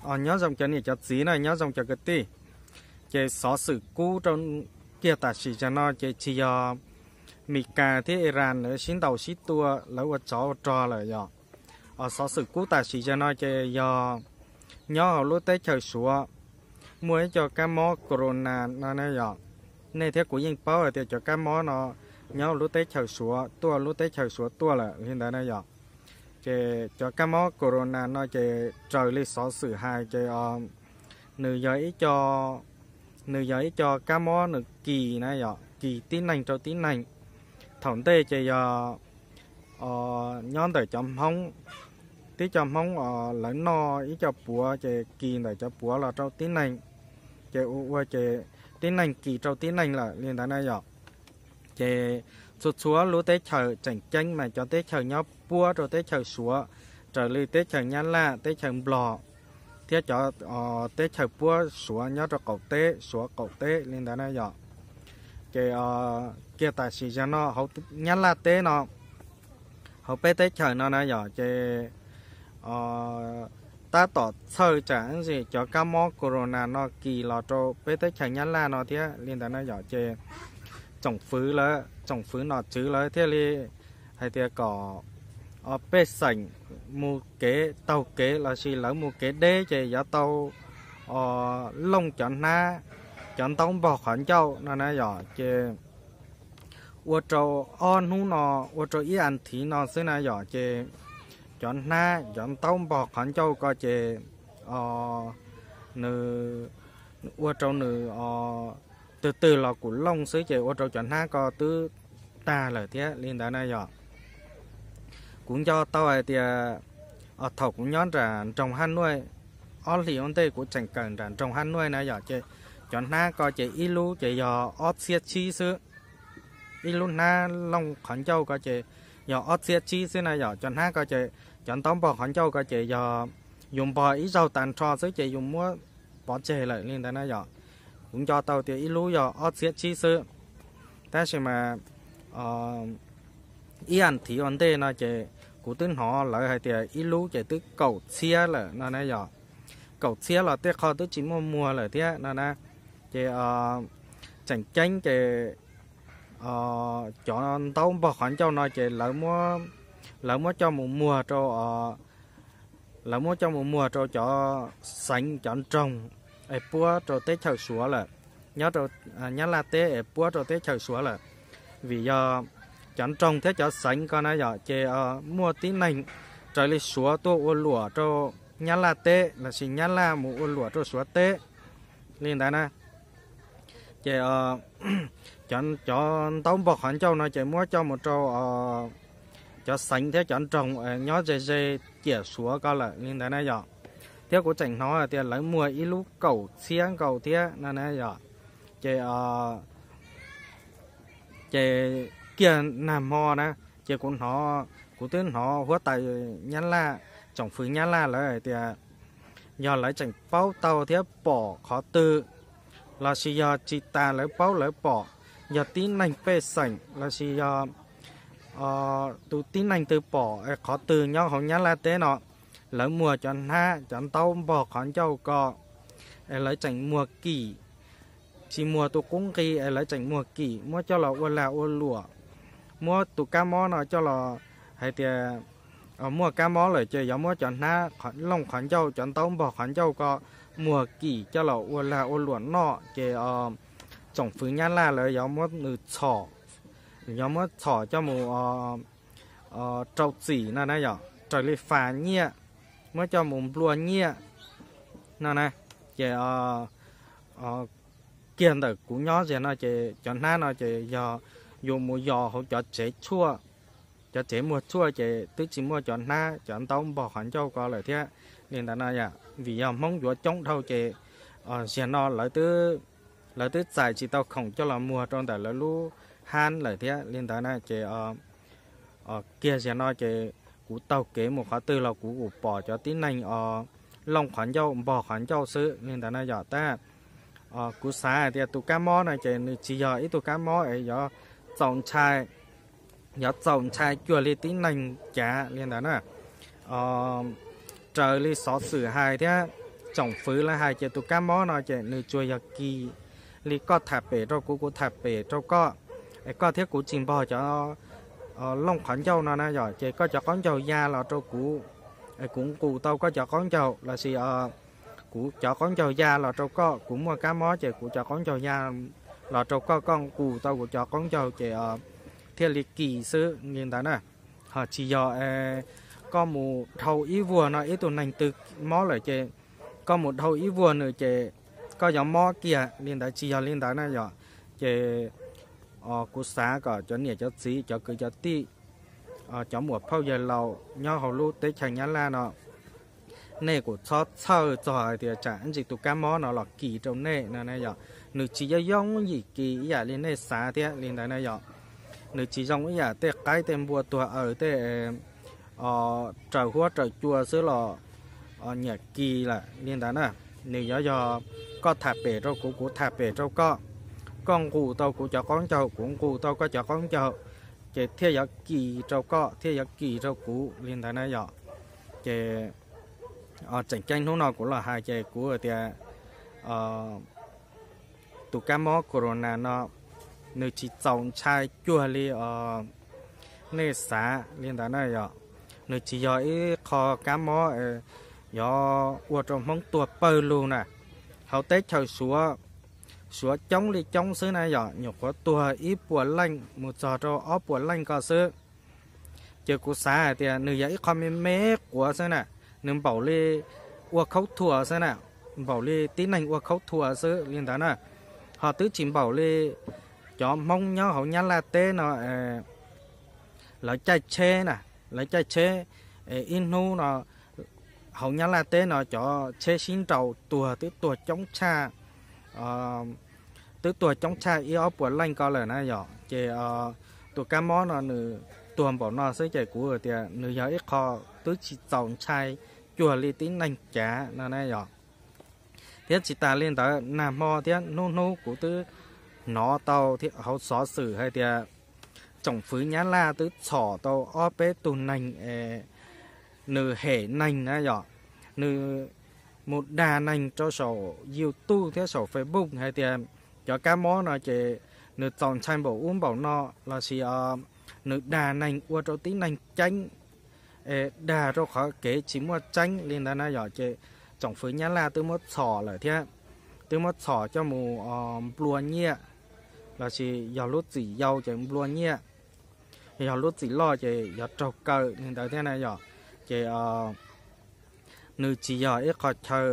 Nyob zoo cov niam cov txiv na, nyob zoo cov kwv tij. Ces xov xwm kub rau kiag tam sim zaum no ces tsis yog Mis Kas thiab Iran lawv sib ntaus sib tua, lawv ua tsov ua rog lawm yom. Xov xwm kub tam sim zaum no ces yog nyob hauv lub teb chaws Suav muaj ib co kab mob corona no na yom. Nej thiab kuv yeej paub hais tias cov kab mob no nyob lub teb chaws Suav tuaj, lub teb chaws Suav tuaj lawm li ntawd na yom. Ces cov kab mob corona no ces raws li xov xwm hais ces nws yog ib co, nws yog ib co kab mob nws kis na yom, kis tib neeg rau tib neeg. Thaum ntej ces yog nyob ntawm cov Hmoob, tib co Hmoob lawv noj ib co puav ces kis ntawm cov puav los rau tib neeg, ces ua ua ces tib neeg kis rau tib neeg lawm li ntawd na yom. Ces txhua txhua lub teb chaws tseem ceeb mas cov teb chaws nyob puab rau teb chaws Suav, raws li teb chaws Nyab Laj, teb chaws Nplog, thiab cov teb chaws puab Suav nyob rau qaum teb, Suav qaum teb li ntawd na yom. Ces kiag tam sim zaum no hauv Nyab Laj teb no, hauv peb teb chaws no na yom, ces tab tom txhawj tsam cov kab mob corona no kis los rau peb teb chaws Nyab Laj no thiab li ntawd na yom. Ces tsoom fwv lawv, tsoom fwv nom tswv lawv thiaj li hais tias kom pej xeem mus kev taug kev lossis lawv mus kev deb ces yuav tau looj cov hnab, cov ntaub npog qhov ncauj no na yom. Ces ua rau ob hnub no, ua rau ib as thiv no xwb na yom, ces cov hnab cov ntaub npog qhov ncauj ko ces nws ua rau nws twg twg los kuj looj xwb ces ua rau cov hnab ko twb tag lawm thiab li ntawd na yom. Kuv nco tau hais tias thaum kuv nyob nram nroog Haj Nuaj, ob hlis ua ntej kuv tseem kawm nram nroog Haj Nuaj na yom, ces cov hnab ko ces ib lub ces yog ob txhiab tsib xwb. Ib lub hnab looj qhov ncauj ko ces yog ob txhiab tsib xwb na yom. Cov hnab ko ces, cov ntaub npog qhov ncauj ko ces yog yus npog ib zaug tag nrho xwb ces yus muab pov tseg lawm li ntawd na yom. Kuv nco tau tias ib lub yog ob txhiab tsib xwb, tab sis mas ib as thiv ua ntej no ces kuv twb hnov lawv hais tias ib lub ces twb kaum txhiab lawm no na yom. Kaum txhiab los tej qho twb tsis muaj muag lawm thiab no na. Ces tseem ceeb ces cov ntaub npog qhov ncauj no ces lawv muab coj mus muag rau, lawv muab coj mus muag rau cov xeev cov nroog es puab rau teb chaws Suav lawm, nyob rau Nyab Laj teb es puab rau teb chaws Suav lawm. Vim yog cov nroog thiab cov xeev ko na yom, ces muaj tib neeg raws li Suav tuaj ua luam rau Nyab Laj teb lossis Nyab Laj mus ua luam rau Suav teb li ntawd na. Ces cov ntaub npog qhov ncauj no ces muab coj mus rau cov xeev thiab cov nroog nyob ze ze ciam Suav ko lawm li ntawd na yom. Thiab kuv tseem hnov hais tias lawv muag ib lub kaum txhiab nkaus thiab no na yom. Ces ces kiag nag hmo na, ces kuv hnov, kuv twb hnov huab tais Nyab Laj, tsoom fwv Nyab Laj lawv hais tias yog lawv tseem paub tau thiab pom qhov twg, lossis yog tsis tas lawv paub lawv pom, yog tib neeg pej xeem lossis yog tus tib neeg twg pom es qhov twg nyob hauv Nyab Laj teb no, lawv muag cov hnab cov ntaub npog qhov ncauj ko es lawv tseem muag kim, tsis muag tus qub nqi es lawv tseem muag kim muab coj los ua lag ua luam, muab tus kab mob no coj los hais tias muaj kab mob lawm ces yuav muab cov hnab looj qhov ncauj, cov ntaub npog qhov ncauj ko muag kim coj los ua lag ua luam noj ces tsoom fwv Nyab Laj lawv yuav muab nws txhom, yuav muab txhom coj mus rau txim no na yom, raws li fas nyiaj, muab coj mus nplua nyiaj no na. Ces kiag ntawm kuv nyob ziag no ces cov hnab no ces yog yus mus yos hauv cov tsev tshuaj, cov tsev muag tshuaj ces twb tsis muaj cov hnab cov ntaub npog qhov ncauj ko lawm thiab li ntawd no yom. Vim yog Hmoob yuav coob dhau ces ziag no lawv twb txais tsis tau khoom coj los muag rau ntawm lawv lub hab lawm thiab li ntawd na. Ces kiag ziag no ces kuv taug kev mus qhov twg los kuv kuj pom cov tib neeg looj qhov ncauj npog qhov ncauj xwb li ntawd na yom. Tab kuv xav hais tias tus kab mob no ces nws tsis yog ib tug kab mob es yuav txaus ntshai, yuav txaus ntshai cuag li tib neeg cav li ntawd na. Raws li xov xwm hais thiab tsoom fwv lawv hais ces tus kab mob no ces nws tsuas yog kis li koj tham pem rau kuv, kuv tham pem rau koj, es koj thiab kuv tsis npog cov looj qhov ncauj no na yom, ces koj cov qaub ncaug ya los rau kuv, kuv nqus tau koj cov qaub ncaug lossis kuv cov qaub ncaug ya los rau koj, kuv muaj kab mob ces kuv cov qaub ncaug ya los rau koj, koj nqus tau kuv cov qaub ncaug ces thiaj li kis xwb li ntawd na. Ho tsis yog koj mus dhau ib vuag no ib tug neeg twg mob lawm ces koj mus dhau ib vuag nws ces koj yuav mob kiag li ntawd, tsis yog li ntawd na yom. Ces kuv xav kom cov niam cov txiv, cov kwv cov tij, cov muam phauj yawg laus nyob hauv lub teb chaws Nyab Laj no, nej kuj txhob txhawj txog hais tias tsam ntsis tus kab mob no los kis rau nej no na yom. Nws tsis yooj yooj yim kis ib yam li nej xav thiab li ntawd na yom. Nws tsis zoo ib yam tej qaib tej npua tuag aws tej raws huab raws cua xwb los nyiam kis lawm li ntawd na. Nws yuav yog koj tham pem rau kuv, kuv tham pem rau koj, koj nqus tau kuv cov qaub ncaug, kuv nqus tau koj cov qaub ncaug, ces thiaj yuav kis rau koj, thiaj yuav kis rau kuv li ntawd na yom. Ces tseem ceeb hnub no kuv los hais ces kuv tias tus kab mob corona no nws tsis txaus ntshai cuag li nej xav li ntawd na yom. Nws tsis yog ib qho kab mob yuav ua rau Hmoob tuag pawg lug na. Hauv teb chaws Suav, Suav coob li coob xwb na yom, nyuam qhuav tuag ib puas leej mus txog rau ob puas leej ko xwb. Ces kuv xav hais tias nws yog ib qho me me quav xwb na, nws npaum li ua khaub thuas xwb na, npaum li tib neeg ua khaub thuas xwb li ntawd na. Ho twb tsis npaum li cov Hmoob nyob hauv Nyab Laj teb no, lawv caij tsheb na, lawv caij tsheb ib hnub no hauv Nyab Laj teb no cov tsheb sib nraus tuag twb tuag coob tshaj, twb tuag coob tshaj ib ob puas leej ko lawm na yom. Ces tus kab mob no nws tuag npaum no xwb ces kuv tias nws yog ib qho twb tsis txaus ntshai cuag li tib neeg cav no na yom. Thiab tsis tas li ntawd, nag hmo thiab hnub hnub kuv twb hnov tau hauv xov xwm hais tias tsoom fwv Nyab Laj twb txhom tau ob peb tug neeg, nws hem neeg na yom, nws mus dag neeg rau saum YouTube thiab saum Facebook hais tias cov kab mob no ces nws txaus ntshai npaum ub npaum no, lossis nws dag neeg ua rau tib neeg ceeb, dag rau qhov kev tsis muaj tseeb li ntawd na yom. Ces tsoom fwv Nyab Laj twb muab txhom lawm thiab, twb muab txhom coj mus nplua nyiaj, lossis yog lub txim yau ces nplua nyiaj, yog lub txim loj ces yuav raug kaw li ntawd thiab na yom. Ces nws tsis yog ib qho chaw,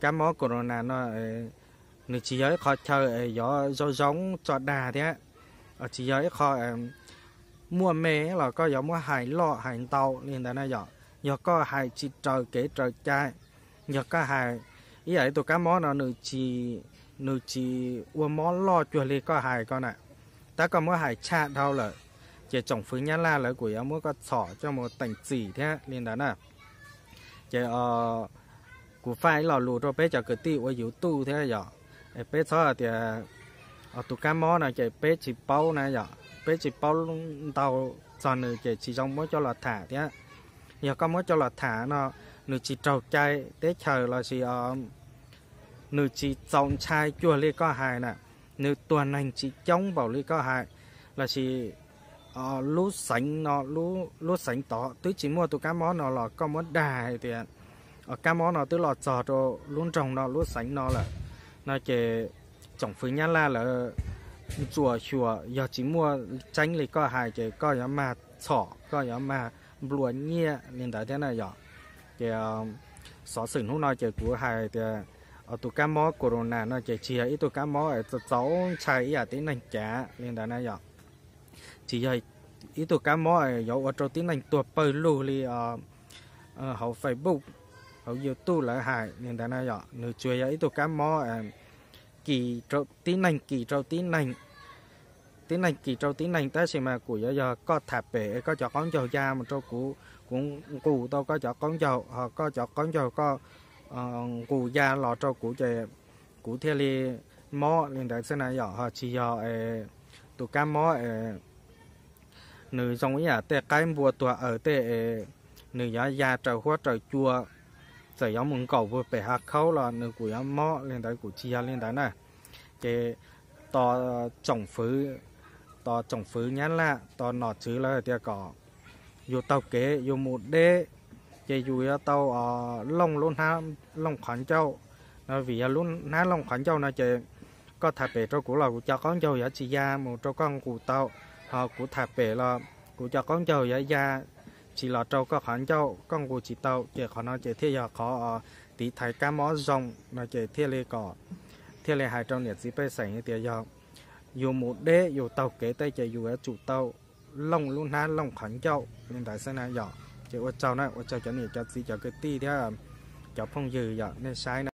kab mob corona no, nws tsis yog ib qho chaw yuav zoo zoo tso dag thiab, tsis yog ib qho muaj me los koj yuav muab hais loj hais ntau li ntawd na yom. Yog koj hais tsis raws kev raws cai, yog koj hais ib yam li tus kab mob no nws tsis, nws tsis ua mob loj cuag li koj hais ko na, tab koj muab hais tshaj dhau lawm, ces tsoom fwv Nyab Laj lawv kuj yuav muab koj txhom coj mus teem txim thiab li ntawd na. Ces kuv faj ib lo lus rau peb cov kwv tij ua YouTube thiab yom, peb txhob hais tias tus kab mob no ces peb tsis paub na yom, peb tsis paub ntau txog nws ces tsis zoo muab coj los tham thiab. Yog koj muab coj los tham no, nws tsis raug cai teb chaws lossis nws tsis txaus ntshai cuag li koj hais na, nws tuag neeg tsis coob npaum li koj hais, lossis lub xeev no, lub xeev tod twb tsis muaj tus kab mob no los koj muab dag hais tias kab mob no twb los txog rau lub nroog no lub xeev no lawm no ces tsoom fwv Nyab Laj lawv ntsuam xyuas, yog tsis muaj tseeb li koj hais ces koj yuav mag txhom, koj yuav mag nplua nyiaj li ntawd thiab na yom. Ces xov xwm hnub no ces kuv hais tias tus kab mob corona no ces tsis yog ib tug kab mob txaus ntshai ib yam tib neeg cav li ntawd na yom. Tsis yog ib tug kab mob yuav ua rau tib neeg tuag pawg lug li hauv Facebook, hauv YouTube lawv hais li ntawd na yom. Nws tsuas yog ib tug kab mob kis rau tib neeg, kis rau tib neeg, tib neeg kis rau tib neeg, tab sis mas kuj yuav yog koj tham pem es koj cov qaub ncaug ya mus rau kuv, kuv nqus tau koj cov qaub ncaug, ho koj cov qaub ncaug koj nqus ya los rau kuv ces kuv thiaj li mob li ntawd xwb na yom. Ho tsis yog tus kab mob nws zoo ib yam tej qaib npua tuag aws tej, nws yuav ya raws huab raws cua, txawm yuav mus nkaum puag pem hav khaub los nws kuj yuav mob li ntawd, kuj tsis yog li ntawd na. Ces tos tsoom fwv, tos tsoom fwv Nyab Laj, tos nom tswv lawv hais tias kom yus taug kev yus mus deb, ces yus yuav tau looj lub hnab looj qhov ncauj no, vim yog lub hnab looj qhov ncauj no ces koj tham pem rau kuv los kuv cov qaub ncaug yuav tsis ya mus rau koj nqus tau, ho kuv tham pem los kuv cov qaub ncaug yuav ya tsis los rau koj qhov ncauj, koj nqus tsis tau. Ces qhov no ces thiaj yog qhov tiv thaiv kab mob zoo no ces thiaj li kom, thiaj li hais rau niam txiv pej xeem tias yog yus mus deb yus taug kev tej ces yus yuav tsum tau looj lub hnab looj qhov ncauj li ntawd xwb na yom. Ces ua tsaug na, ua tsaug cov niam cov txiv cov kwv tij thiab cov phooj ywg yom, nej saib na.